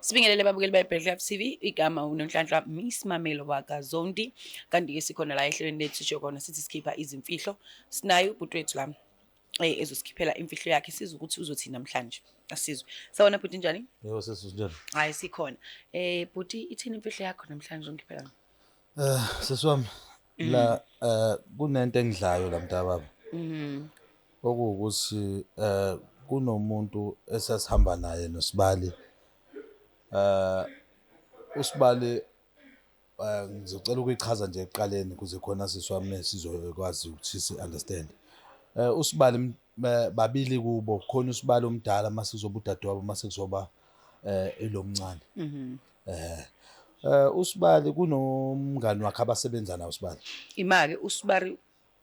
Sibingelele babukeli beBlack Life TV, igama uNonhlanhla Miss Mamelo wakaZondi. Kanti-ke sikhona la ehlelweni lethu sisho khona sithi sikhipha izimfihlo. Sinaye ubhuti wethu la ezosikhiphela imfihlo yakhe sizwe ukuthi uzothini namhlanje. Asizwe. Sawona bhuti njani? Yebo sisi unjani? Hayi sikhona. Bhuti ithini imfihlo yakho namhlanje ongikhiphela? Sisi wami la kunento engidlayo la mntababa. Okuwukuthi kunomuntu esasihamba naye noSibali. USibali ngizocela ukuyichaza nje ekuqaleni ukuze khona sisi wami sizokwazi ukuthi si-understand. USibali babili kubo, khona uSibali omdala mase kuzoba udadewabo mase kuzoba ilo mncane. USibali kunomngani wakhe abasebenza naye uSibali. Imake uSibali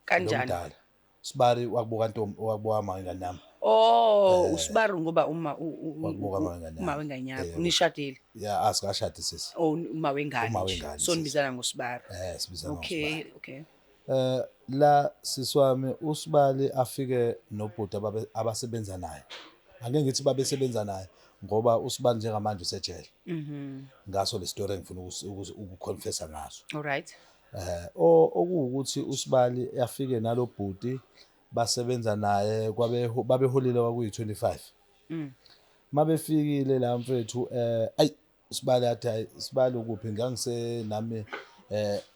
kanjani? Lomdala. Sibari wakubuka ntombi wakubuka mama wengane yami. Oh, uSibari ngoba uma Wakubuka mama wengane uma yami. wengane yakho Yebo. nishadile. Ya asikashadi sisi. Oh, uma wengane. Uma nje. wengane, So sisi. nibizana ngoSibari. Sibizana Okay, ngoSibari. okay. La sisi wami uSibali afike nobhuti abasebenza naye. Ake ngithi babesebenza naye ngoba uSibali njengamanje usejele. Ngaso le story engifuna ukuconfessa ngaso. All right. Okuwukuthi uSibali afike nalobhuti basebenza naye kwabe babeholile kwakuyi-25. Mabefikile la mfethu ayi uSibali athi hayi Sibali ukuphi ngangise nami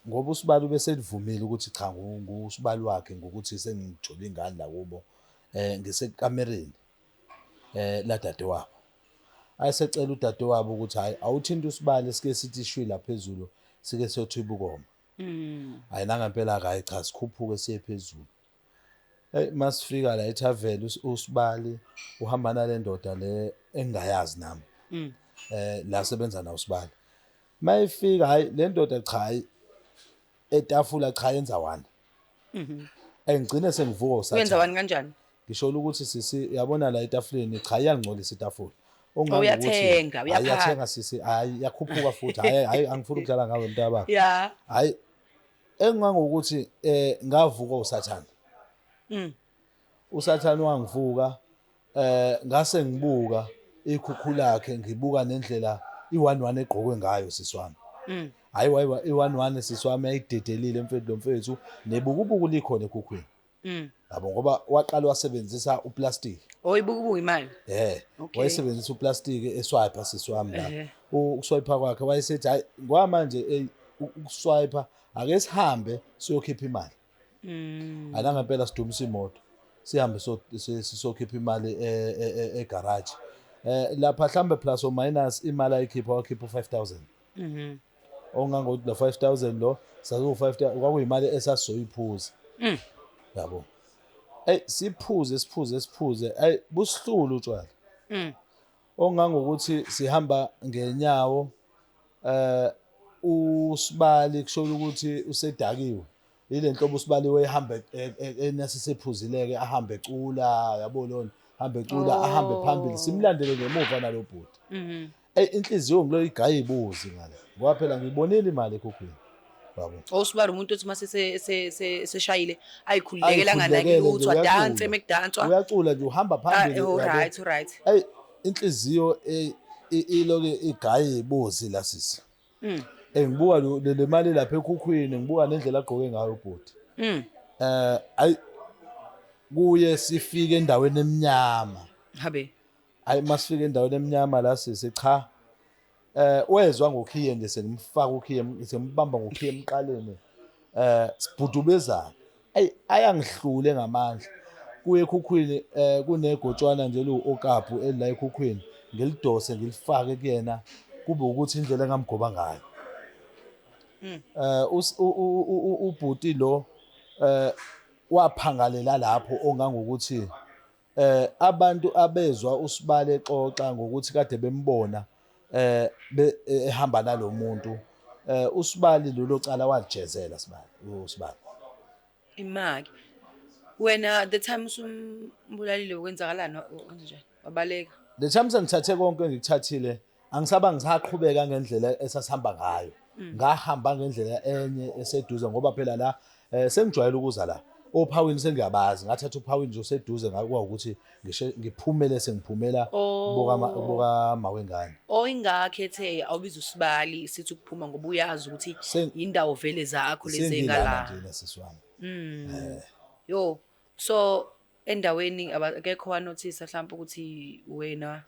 ngoba uSibali ubeselivumile ukuthi cha nguSibali wakhe ngokuthi sengithola ingane la kubo ngisekamereni la dadewabo. Ayesecela udadewabo ukuthi hayi awuthinta uSibali sike sithi shwi la phezulu sike siyothiba ukoma. Hayi nangempela hayi cha sikhuphuke siye phezulu. Hey masifika la ethaveni uSibali uhamba nale ndoda le engingayazi nami. La sebenza nawo uSibali. Mayifika hayi le ndoda cha hayi etafula cha yenza one. Engigcine sengivuka usathane. Wenza one kanjani? Ngisho ukuthi sisi yabona la etafuleni cha iyangcolisa itafula. Uyathenga, uyaphatha. Uyathenga sisi, hayi yakhuphuka futhi. Hayi hayi angifuni ukudlala ngawe mntababa. Yeah. Hayi engangokuthi ngavuka usathane. uSathane wangivuka ngase ngibuka ikhukhu lakhe ngibuka nendlela i-11 egqokwe ngayo sisi wami. Hayi i-11 sisi wami ayidedelile mfethu lo mfethu nebukubuku likhona ekhukhwini. Yabo ngoba waqala wasebenzisa uplastic. Oh ibukubuku imali. Okay. Wayesebenzisa uplastic eswipe sisi wami la. Ukuswipe kwakhe wayesethi hayi kwamanje ukuswipe ake sihambe siyokhipha imali. Ana ngempela sidumisa imoto. Sihambe sisokhipha imali egarage. Lapha mhlambe plus or minus imali ayikhipha wakhipha u5000. Ongangokuthi lo 5000 lo sazu 5000 kwakuyimali esasizoyiphuza. Yabo. Siphuze siphuze siphuze. Busihlulu utshwala. Ongangokuthi sihamba ngenyawo uSibali kusho ukuthi usedakiwe. Ile nhlobo uSibali wehamba enasisephuzileke ahambe ecula yabo lona hambe ecula ahambe phambili simlandele ngemuva nalobhuti. Inhliziyo ngilo igaya ibuzi ngale. Ngoba phela ngibonile imali ekhukhwini. Yabo. OSibali umuntu othi mase seshayile ayikhululekela nganaki Ayikhululekele lutho nje, uyacula. adanse mekudanswa. Uyacula nje uhamba phambili. All yabo. right, all right. Inhliziyo iloke igaya ibuzi la sisi. Ngibuka le mali lapha ekhukhwini ngibuka nendlela agqoke ngayo ubhuti. Ayi kuye sifike endaweni emnyama. Habe. Ayi masifike endaweni emnyama la sisi cha. Wezwa ngokhiye nje sengimfaka ukhiye sengibamba ngokhiye emqaleni. Sibhudubezana. Ayi ayangihlule ngamandla. Kuye ekhukhwini kunegotshwana nje lu okapu elila ekhukhwini ngilidose ngilifake kuyena kube ukuthi indlela engamgoba ngayo. Ubhuti lo waphangalela lapho ongangokuthi abantu abezwa uSibali exoxa ngokuthi kade bembona ehamba nalomuntu uSibali lolo cala walijezela Sibali uSibali. Imaki wena the time usumbulalile kwenzakalani kanjani wabaleka? The time sengithathe konke engikuthathile angisaba ngisaqhubeka ngendlela esasihamba ngayo. Ngahamba ngendlela enye eseduze ngoba phela la sengijwayele ukuza la. Ophawini sengiyabazi, ngathatha uphawini nje oseduze ngakwa ukuthi ngishe ngiphumele sengiphumela kubo mawengane. Oh, ingakho ethe awubiza usibali sithi ukuphuma ngoba uyazi ukuthi indawo vele zakho lezi Sengilana engala. nje nasisi wami. Yo, so endaweni akekho wanothisa mhlawumbe ukuthi wena?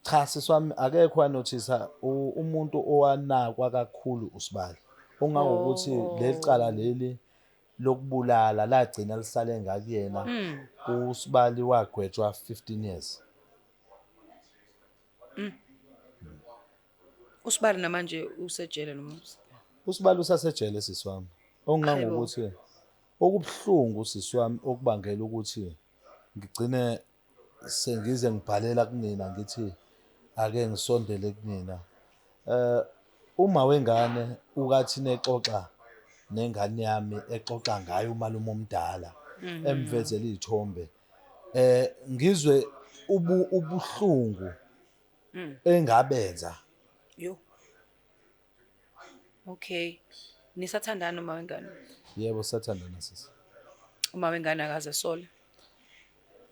Cha sisi wami, akekho wanothisa. Umuntu owanakwa kakhulu usibali. Ongangokuthi leli cala leli lokubulala lagcina lisale ngakuyena. Usibali wagwetshwa 15 years. Usibali namanje usejele noma? Usibali usasejele sisi wami. Ongangokuthi okubuhlungu sisi wami okubangela ukuthi ngigcine sengize ngibhalela kunina ngithi ake ngisondele kunina. Uma wengane ukathi nexoxa nengane yami exoxa ngayo umalume omdala emvezele izithombe, ngizwe ubuhlungu engabenza. Yo. Okay. Nisathandana uma wengane? Yebo, sathandana sisi. Uma wengane akaze sole?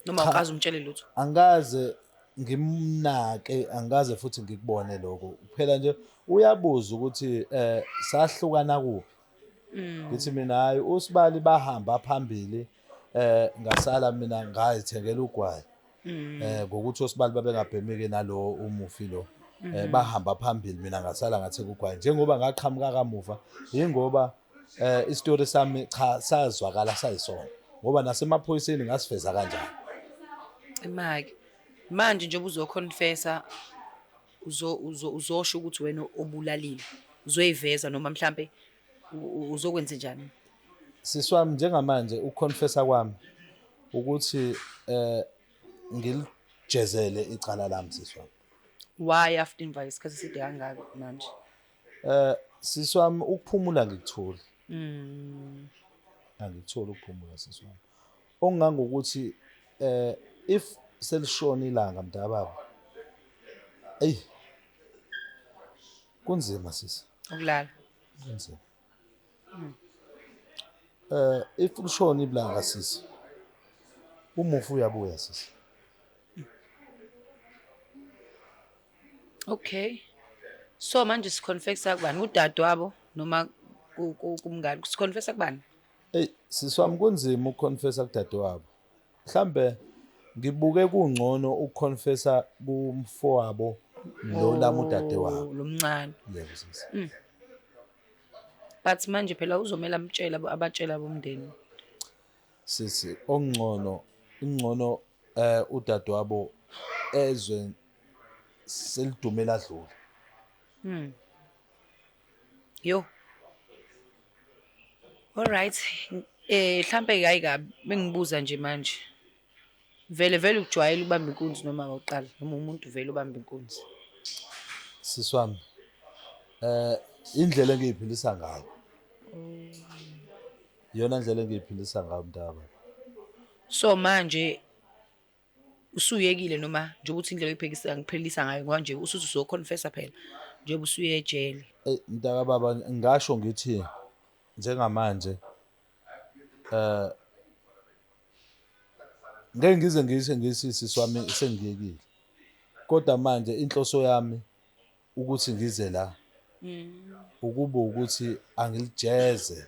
Noma Cha. ukaze umtshele lutho? Angikaze ngimnake, angikaze futhi ngikubone lokho. Phela nje uyabuza ukuthi sahlukana kuphi. Ngithi mina hayi, usibali bahamba phambili, ngasala mina ngazithengela ugwayi. Ngokuthi osibali babengabhemike nalo umufi lo. Bahamba phambili, mina ngasala ngathenga ugwayi. Njengoba ngaqhamuka kamuva, ingoba isitori sami cha sazwakala sayisona. Ngoba nasemaphoyiseni ngasifeza kanjani. Imake. Manje njengoba uzoconfessa, uzosho ukuthi wena obulalile. Uzoyiveza noma mhlambe uzokwenza njani? Sisi wami, njengamanje ukuconfessa kwami ukuthi ngilijezele icala lami sisi wami. Why after imva isikhathi eside kangaka manje? Sisi wami, ukuphumula ngikutholi. Angikutholi ukuphumula sisi wami. Okungangokuthi if selishona ilanga mntakababa. Ey, kunzima sisi. Ukulala. Kunzima. If lishona ilanga sisi, umufi uyabuya sisi. Okay. So manje siconfessa kubani? Udadewabo noma kumngani? Siconfessa kubani? Ey sisi wami, kunzima ukuconfessa kudadewabo. Mhlambe ngibuke kungcono ukuconfessa kumfowabo lo lami udadewabo. Oh, lo mncane. Yebo sisi. But manje phela uzomela amtshela abatshela bomndeni. Sisi, okungcono ingcono udadewabo ezwe selidume ladlula. Yo. All right. Mhlambe hayi kabi bengibuza nje manje. Vele vele ujwayele ukubamba inkunzi noma awuqala noma umuntu vele ubamba inkunzi? Sisi wami, indlela engiyiphilisa ngayo. Iyona ndlela engiyiphilisa ngayo mntaka. So manje usuyekile noma njengoba uthi indlela oyiphekisa ngiphilisa ngayo ngoba nje usuthi uzoconfessa phela njengoba usuye ejele? Mntaka baba, ngisho ngithi njengamanje ngeke ngize ngisho ngithi sisi wami sengiyekile. Kodwa manje inhloso yami ukuthi ngize la ukuba ukuthi angilijeze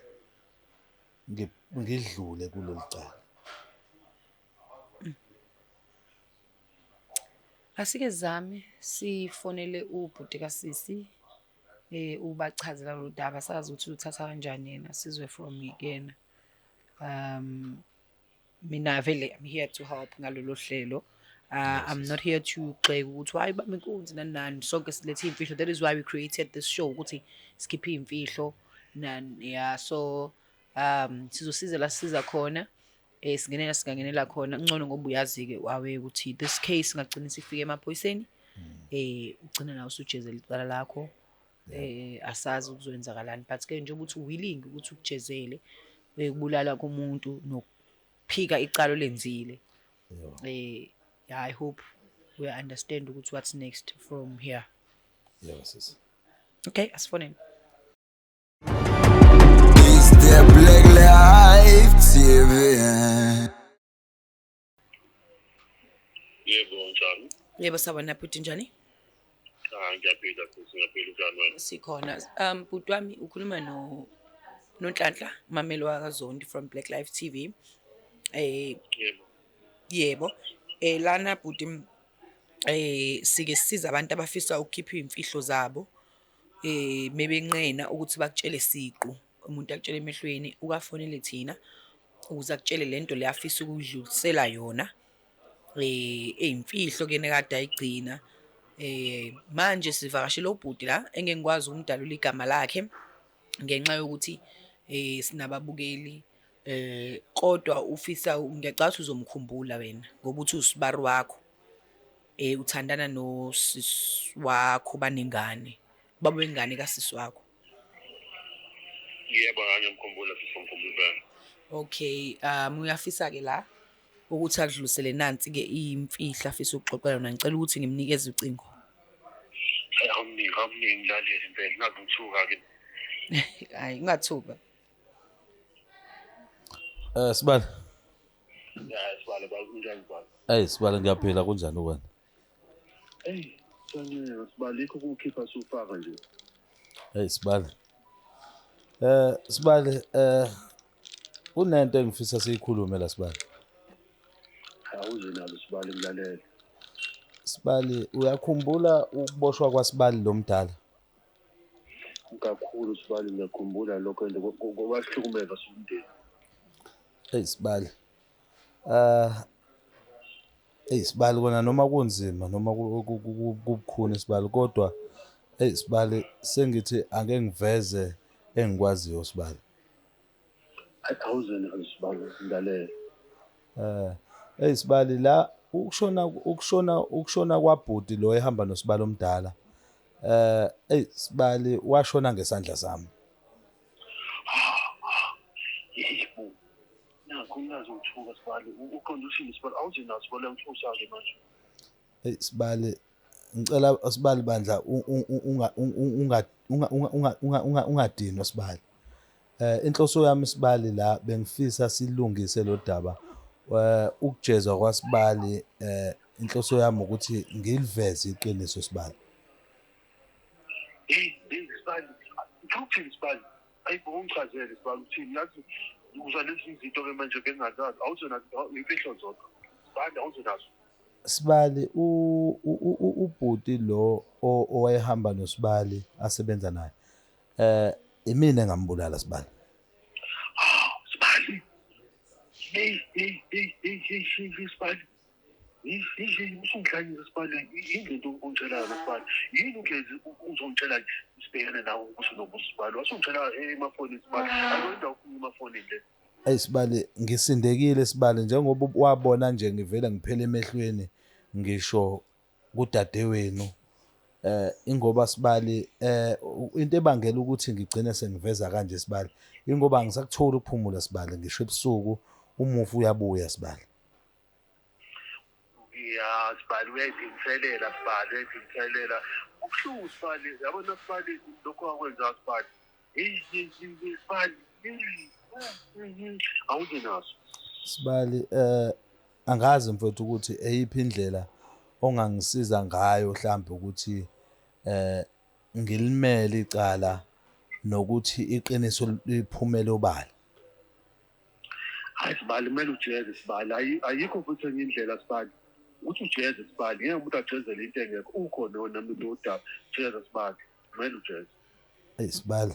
ngidlule kuleli cala. Asike zame sifonele ubhuti kasisi, ubachazela lo daba, sazi ukuthi uthatha kanjani yena, sizwe from kuyena. Mina vele I'm here to help ngalolu hlelo. I'm not here to gxeka ukuthi hayi bamba inkunzi nani nani, sonke silethe iy'mfihlo. That is why we created this show, ukuthi sikhiphe iy'mfihlo nani, yeah. So sizosiza la sisiza khona, singenela singangenela khona. Ngcono ngoba uyazi-ke wawe ukuthi this case ingagcina isifike emaphoyiseni, ugcina nawe usujezela icala lakho. Asazi ukuzoyenzakalani, but ke njengoba uthi willing ukuthi ukujezele ukubulala komuntu nokuphika icala olenzile, yeah, I hope we understand ukuthi what's next from here. Yebo sisi. Okay, asifoneni. It's the black life. TV. Yebo, njani? Yebo, sawubona bhuti, njani? Ah, ngiyaphila futhi, ngiyaphila. Njani wena? Sikhona. Bhuti wami, ukhuluma no Nonhlanhla Mamelo wakaZondi from Black Life TV. Yebo. Yebo. Lana bhuti, sike sisiza abantu abafisa ukukhipha iy'mfihlo zabo. Mebenqena ukuthi bakutshele siqu, umuntu akutshele emehlweni, ukafonele thina ukuze akutshele lento le afisa ukudlulisela yona. Eyimfihlo kuyena ekade ayigcina. Manje sivakashele ubhuti la engeke ngikwazi ukumdalula igama lakhe ngenxa yokuthi sinababukeli, kodwa ufisa, ngiyacabanga ukuthi uzomkhumbula wena ngoba uthi usibari wakho. Uthandana nosisi wakho, banengane. Ubaba wengane kasisi wakho. Yebo, ngiyamkhumbula sisi, ngimkhumbula impela. Okay, uyafisa ke la ukuthi akudlulisele nansi ke imfihlo afisa ukuxoxela yona. Ngicela ukuthi ngimnikeze ucingo. Hayi, awumningi, awumningi, ngilalele impela. Ngaze ngithuka-ke. Hayi, ungathuka. Sibali. Ya, sibali, kunjani sibali? Ey sibali, ngiyaphila, kunjani wena? Ey, sancenga sibali, yikho ukukhipha sufaka nje. Ey sibali. Sibali, kunento engifisa siyikhulume la sibali. Awuze nalo sibali, ngilalele. Sibali, uyakhumbula ukuboshwa kwaSibali lo mdala? Kakhulu sibali, ngiyakhumbula lokho and kwasihlukumeza siwumndeni. Ey sibali. Ey sibali, kona noma kunzima noma kubukhuni sibali, kodwa ey sibali sengithi ake ngiveze engikwaziyo sibali. Awuze nalo sibali, ngilalele. Ey sibali, la ukushona kwabhuti lo ehamba noSibali omdala. Ey sibali, washona ngesandla sami. Yebo. Nakho ngaze ngithuka sibali, uqonde uthini sibali? Awuze naso sibali, ngithusa-ke manje. Ey sibali, ngicela sibali bandla ungadinwa sibali. Inhloso yami sibali la bengifisa silungise lo daba. Ukujezwa kwaSibali, inhloso yami ukuthi ngiliveze iqiniso sibali. Hey, hey sibali, uthini sibali? Ayibo, ungichazele sibali, uthini? Yazi uzwa lezi zinto-ke manje bengingazazi. Awuze nazo imfihlo zodwa. Sibali, awuze nazo. Sibali, ubhuti lo owayehamba noSibali asebenza naye, imina engambulala sibali. Sibali. Hey, hey, hey, hey, hey, hey, hey, sibali. Hey, hey, hey, usungidlalisa sibali. Yini lento ongitshelayo sibali? Yini ungezi uzongitshela sibhekane nawe ubuso nobuso sibali? Wasungitshela emafonini sibali. Ayikho indawo okhuluma emafonini le. Ey sibali, ngisindekile sibali, njengoba wabona nje ngivele ngiphele emehlweni ngisho kudadewenu. Ingoba sibali, into ebangela ukuthi ngigcine sengiveza kanje sibali, ingoba angisakutholi ukuphumula sibali, ngisho ebusuku umufi uyabuya sibali. Ya sibali, uyayiphindiselela sibali, uyayiphindiselela. Kubuhlungu sibali, yabona sibali lokho akwenza sibali. Hey, hey, hey, sibali. Awuze naso. Sibali, angazi mfowethu ukuthi eyiphi indlela ongangisiza ngayo mhlambe ukuthi ngilimele icala nokuthi iqiniso liphumele obala. Hayi sibali, kumele ujeze sibali. Ayikho futhi enye indlela sibali. Ukuthi ujeze sibali, ngeke umuntu ajezele into engekho. Ukhona wena muntu odaba. Jeza sibali, kumele ujeze. Ey sibali,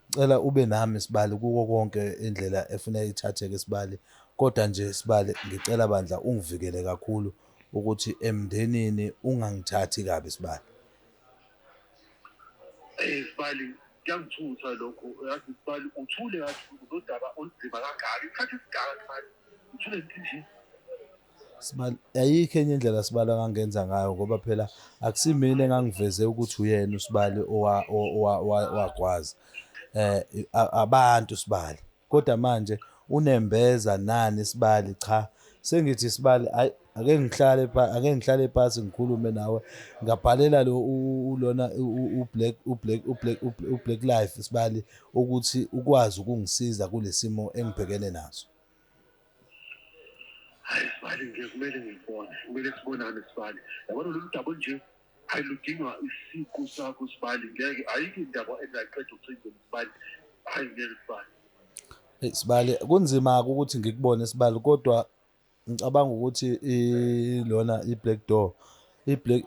cela ube nami sibali kuko konke indlela efuna ithatheke sibali. Kodwa nje sibali ngicela bandla ungivikele kakhulu ukuthi emndenini ungangithathi kabi sibali. Ey sibali, kuyangithusa lokho. Yazi sibali, uthule kathi lodaba olunzima kangaka. Isikhathi esidala sibali. Uthule nje. Sibali, ayikho enye indlela sibali angangenza ngayo ngoba phela akusimina engangiveze ukuthi uyena uSibali owagwaza. Abantu sibali. Kodwa manje unembeza nani sibali, cha sengithi sibali ayi Ake ngihlale pha, ake ngihlale phansi ngikhulume nawe. Ngabhalela lo ulona uBlack uBlack uBlack uBlack Life sibali ukuthi ukwazi ukungisiza kulesimo engibhekene naso. Hayi sibali, nje kumele ngibone, kumele sibonane sibali. Yabona lolu daba nje hayi ludingwa isiqu sakho sibali, ngeke ayikho indaba engayiqeda ucingweni sibali. Hayi ngeke sibali. Sibali, kunzima-ke ukuthi ngikubone sibali, kodwa ngicabanga ukuthi ilona i-Black Door, i-Black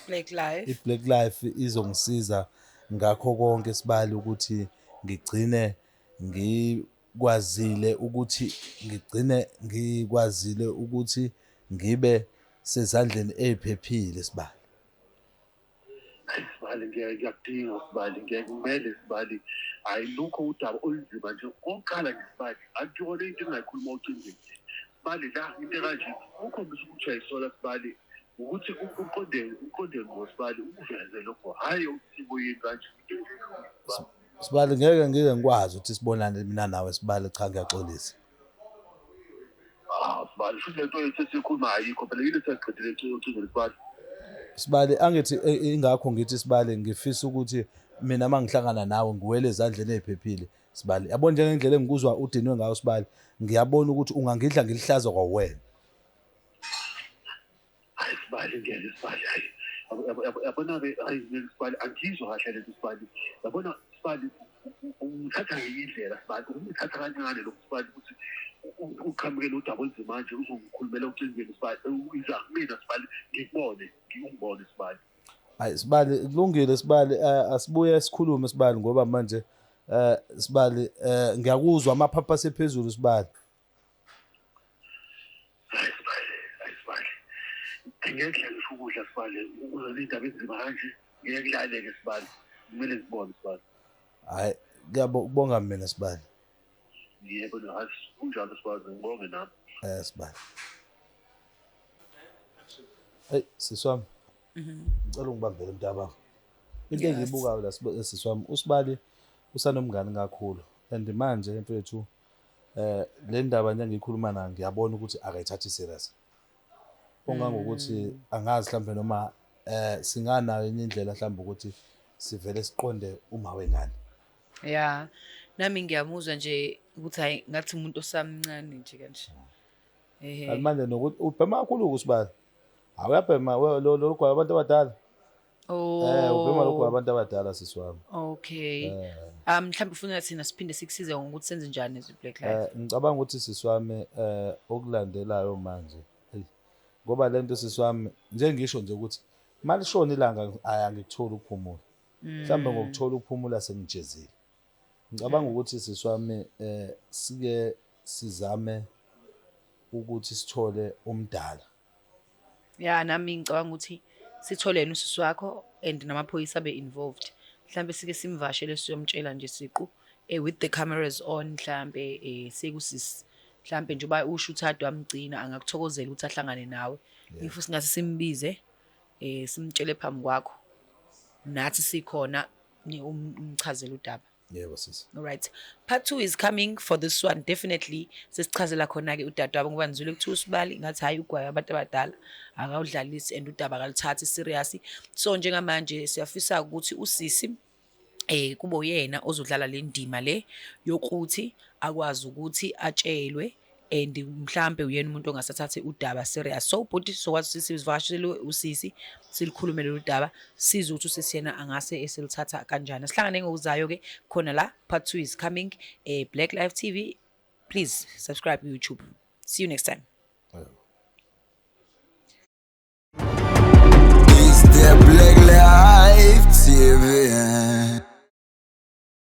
Black Life, i-Black Life izongisiza ngakho konke sibali ukuthi ngigcine ngikwazile ukuthi ngigcine ngikwazile ukuthi ngibe sezandleni ey'phephile sibali. Hayi sibali, ngiyakudinga sibali, ngiyakumele sibali. Hayi lukho udaba olunzima nje. Okokuqala nje sibali, akuyona into engingayikhuluma ocingweni. Sibali la into ekanje ukhombisa ukuthi uyayisola sibali, ukuthi uqonde uqonde ngqo sibali, ukuveze lokho, hhayi usiboyeni kanje. Sibali, ngeke ngike ngikwazi ukuthi sibonane mina nawe sibali, cha ngiyaxolisa. Ah sibali, futhi lento yethu esikhuluma ayikho phela, yini esiyaqedile ocingweni sibali. Sibali, angithi ingakho ngithi sibali ngifisa ukuthi mina uma ngihlangana nawe ngiwele ezandleni ey'phephile sibali. Yabona njengendlela engikuzwa udinwe ngayo sibali, ngiyabona ukuthi ungangidla ngilihlaza kwawena. Hayi sibali, ngeke sibali, hayi yabona-ke, hayi ngeke sibali, angiyizwa kahle lento sibali. Yabona sibali, ungithatha ngenye indlela sibali, ungithatha kancane lokhu sibali, ukuthi uqhamuke nodaba olunzima nje uzongikhulumela ocingweni sibali, iza kumina sibali, ngikubone, ungibone sibali. Hayi sibali, kulungile sibali, asibuye sikhulume sibali, ngoba manje sibali ngiyakuzwa amaphapha asephezulu sibali. Hayi sibali, hayi sibali, angeke ngisho ukudla sibali, ukuze indaba enzima kanje ngeke kulaleke sibali, kumele ngibone sibali. Hayi ngiyabonga mina sibali. Yebo, hayi kunjalo sibali, ngibonge nami. Sibali. Hey sisi wami. Ngicela ungibambele mntababa. Into engiyibukayo la sisi wami, usibali usanomngani kakhulu and manje mfethu le ndaba nje engiyikhuluma nayo ngiyabona ukuthi akayithathi serious. Ongangokuthi angazi mhlambe noma singanayo enye indlela mhlambe ukuthi sivele siqonde uma wengane. Ya, nami ngiyamuzwa nje ukuthi hayi ngathi umuntu osamncane nje kanje. Kanti manje nokuthi ubhema kakhulu usibali. Awuyabhema lo lo gwayi abantu abadala. Ubhema lokhu abantu abadala sisi wami. Okay. Mhlawumbe ufuna thina siphinde sikusize ngokuthi senze njani as Black Life. Ngicabanga ukuthi sisi wami okulandelayo manje, ngoba lento sisi wami njengisho nje ukuthi malishona ilanga angikutholi ukuphumula. Mhlawumbe ngokuthola ukuphumula sengijezile. Ngicabanga ukuthi sisi wami sike sizame ukuthi sithole umdala. Ya, nami ngicabanga ukuthi sithole yena usisi wakho and namaphoyisa abe involved. Mhlambe sike simvashele siyomtshela nje siqu with the cameras on, mhlambe sekusisi mhlambe njengoba usho uthado wamgcina angakuthokozela ukuthi ahlangane nawe. If singase simbize simtshele phambi kwakho nathi sikhona umchazele udaba. Yebo sisi. All right. Part 2 is coming for this one definitely. Sesichazela khona ke udadewabo ngoba nizwile kuthiwa usibali ngathi hayi ugwayi abantu abadala akawudlalisi and udaba akaluthathi serious. So njengamanje siyafisa ukuthi usisi kube uyena ozodlala le ndima le yokuthi akwazi ukuthi atshelwe and mhlambe uyena umuntu ongasathathe udaba serious. So bhuti sokwazi sivakashele usisi silikhulume lolu daba sizwe ukuthi usisi yena angase esilithatha kanjani. Sihlangane ngokuzayo ke khona la, part 2 is coming. Black Life TV, please subscribe YouTube. See you next time.